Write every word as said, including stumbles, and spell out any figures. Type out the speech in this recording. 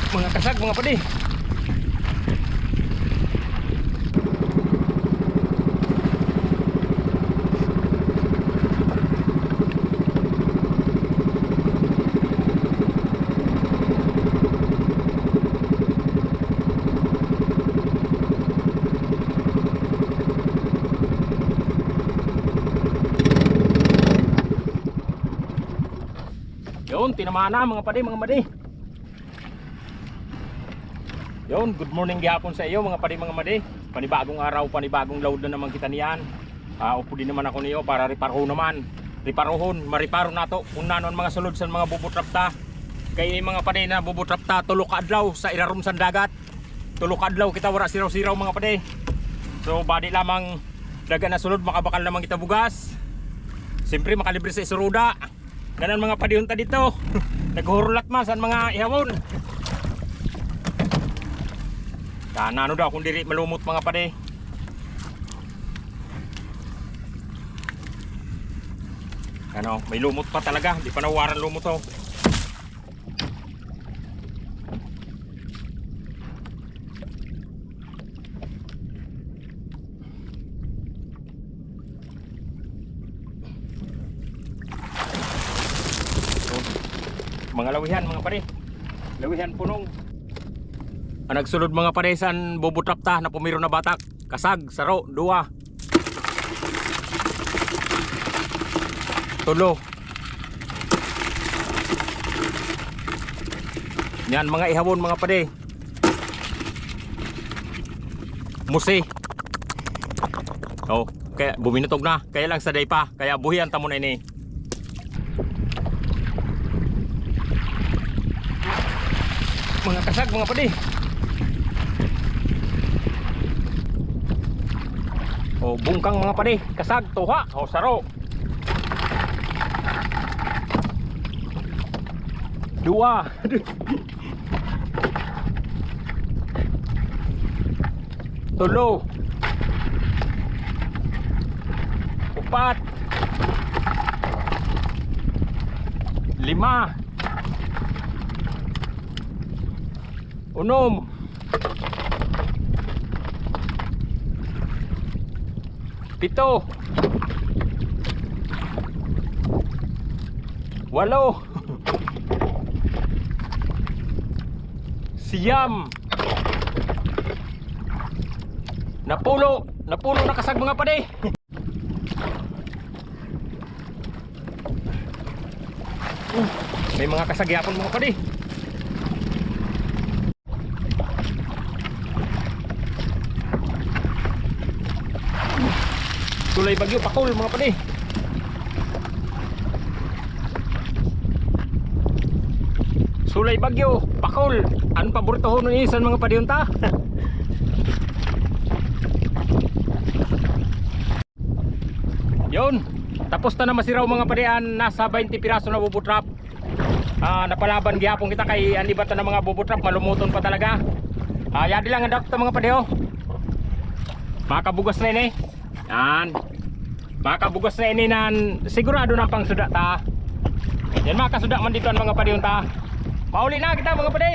Mga kasag, mga padi. Yun, tinamaan na, mga padi, mga madi. Yun, good morning gihapon sa iyo, mga padi, mga madi. Panibagong araw, panibagong laod na naman kita niyan. Ah, upod din naman ako niyo para riparohon naman. Riparohon, mariparo nato kun nano an mga sulod san mga bubutrap ta. Kay, mga padi, na bubutrap ta tulo ka adlaw sa irarom san dagat. Tulo ka adlaw kita wara siraw-siraw, mga padi. So, badi lamang dagan na sulod, makabakal naman kita bugas. Siyempre, makalibre sa isuruda. Ngan an mga padihon ta dito, naghuhurulat man san mga ihawon. Nano daw kun diri malumot, mga padi. Ano, may lumot pa talaga, di pa nawaran lumot, oh. Mga lawihan, mga padi. Lawihan punong. An nagsulod, mga padi, san bubutrap ta na pumiro na batak. Kasag, saro, duwa. Tulo. Yan, mga ihawon, mga padi. Musi. Oh, kaya buminutog na. Kaya lang saday pa. Kaya buhian ta muna ini. Mga kasag, mga padi. Oh, bungkang, mga padi. Kasag, tuha. Oh, saro. Duwa. Tulo. Upat. Lima. Unom. Pito. Walo. Siyam. Napulo. Napulo na kasag, mga padi. May mga kasag gihapon, mga padi. Sulay bagyo, pakol, mga padi. Sulay bagyo, pakol. An paboritohon ni san, mga padihon ta. Yun. Tapos ta na masiraw, mga padi, an nasa baynte piraso na bubutrap. Ah, napalaban gihapon kita kay an iba ta na mga bubutrap, malumuton pa talaga. Ah, yadi lang an dato ta, mga padi, oh. Makabugas na ini. Yan. Makabugas na ini nan sigurado na pangsuda ta. Yan, makasuda man dito an mga padihon ta. Mauli na kita, mga padi.